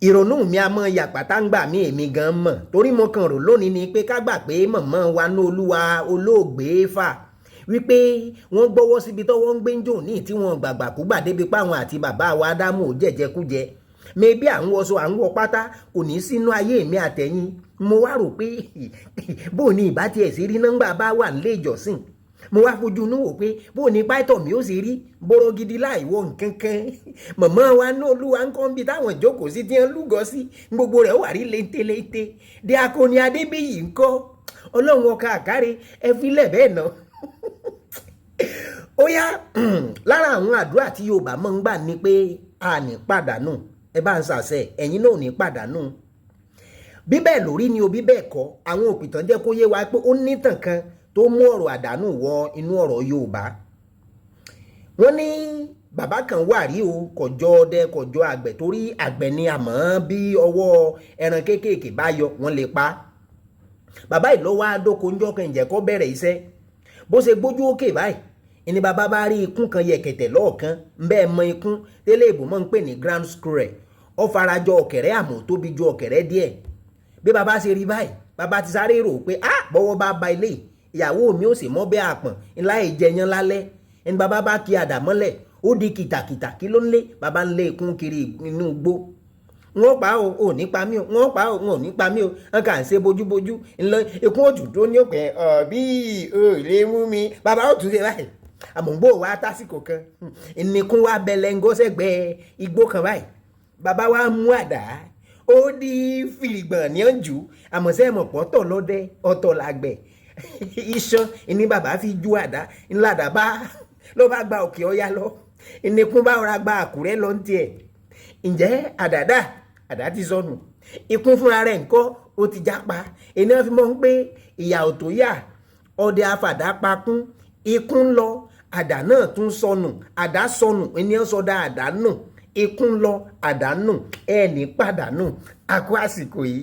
Ìrònú mi a mọ yàpá tá ń gbà mí, èmi gan mọ̀, torí mo kàn rò lónìí ni pé ká gbà pé mọ̀mọ́ wa ní Olúwa olóògbé fà wípé wọ́n gbọ́wọ́ síbi tọ́wọ́ ń gbé ń jò ní tí wọ́n gbàgbàkúgbà débi páwọn àti bàbá wa Ádámù ò jẹ̀jẹ̀kújẹ. Mebí à ń wọṣọ, à ń wọ pátá, kò ní sínú ayé mi àtẹ̀yìn. Mo wá rò pé bó ní ìbá tiẹ̀ sí rí nọ́ngbà bá wà nílé ìjọsìn. Mo wá fojú inú wò pé bó ní pító mi ó sì rí bóró gidi láì wọ nǹkan kan. Mọ̀mọ́ wa ní Olúwa ń kọ́ bí táwọn jókòó sí tí wọ́n lúgọ sí, gbogbo rẹ̀ wà rí léńtéléńté. Díákóní Adébíyì ń kọ́, Ọlọ́run ọkà àkáre ẹ filẹ̀ bẹ́ẹ̀ náà. Ó yá, lára àwọn àdúrà tí Yorùbá máa ń gbà ní pé a ní pàdánù. Ẹ bá ń ṣàṣẹ, ẹ̀yin náà ò ní pàdánù. Bí bẹ́ẹ̀ lórí ni o, bí bẹ́ẹ̀ kọ́, àwọn òpìtàn jẹ́ kó yé wa pé ó nítàn kan tó mú ọ̀rọ̀ àdánù wọ inú ọ̀rọ̀ Yorùbá. Wọ́n ní bàbá kan wà rí o, kọjọ ọdẹ, kọjọ àgbẹ̀, torí àgbẹ̀ ni, àmọ́ bí ọwọ́ ẹran kéékèèké bá yọ, wọ́n lè pa. Bàbá yìí ló wá dóko ńjọ́ kan. Ìjẹ́ kó bẹ̀rẹ̀ iṣẹ́, bó ṣe gbójú òkè báyìí ìní bàbá bá rí ikún kan yẹ̀kẹ̀tẹ̀ lọ́ọ̀kan. Ńbẹ́ mọ ikún tẹ́lẹ̀ ìbò mọ́ ń pè ní ground squirrel. Ó farajọ ọ̀kẹ́rẹ́, àmọ́ tóbi ju ọ̀kẹ́rẹ́ díẹ̀. Bí bàbá ṣe rí báyìí, bàbá ti sáré rò pé, ah, bọ́wọ́ bá ba ilé, ìyàwó mi ò sì mọ́ bẹ́ àpọ̀n ńlá ìjẹyàn lálẹ́. Ẹni bàbá bá kí àdá mọ́lẹ̀, ó di kìtàkìtà. Kí ló ń lé? Bàbá ń lé ikún kiri inú igbó. Wọ́n pa o, ò ní pa mí o, wọ́n pa o, wọn ò ní pa mí o. Wọn kà ń ṣe bójúbójú ńlọ. Ikún òtún tó ní òpin bí ò lè mú mi. Bàbá ó tún ṣe báyìí. Àmọ̀ǹgbò wa tásìkò kan, ìnìkún wa bẹ̀lẹ̀ ńgọ́sẹ̀gbẹ́ igbó kan báyìí. Bàbá wa mú àdá, ó di fìrìgbọ̀n ní ọ̀njú. Àmọ̀sẹ́ mọ̀pọ̀ ọ̀tọ̀ lọ́dẹ, ọ̀tọ̀ làgbẹ̀. Iṣan ìní bàbá fi ju àdá ńlá. Àdá bá ló bá gba òkè ọya lọ, ìnìkún bá ọ̀rá gba Àkúrẹ́ lọ ń tiẹ̀. Ǹjẹ́ àdàdà àdá ti sọnù, ikún fúnra rẹ̀ ńkọ́, ó ti jápa. Èmi wọn fi mọ̀ ń pé ìyà ò tó yà, ọdẹ afàdá pakún. Ikún lọ, àdá náà tún sọnù. Àdá sọnù, ènìyàn sọdá àdá nù. Ikún lọ, àdá nù, ẹ ní pàdánù. Àkó àsìkò yìí.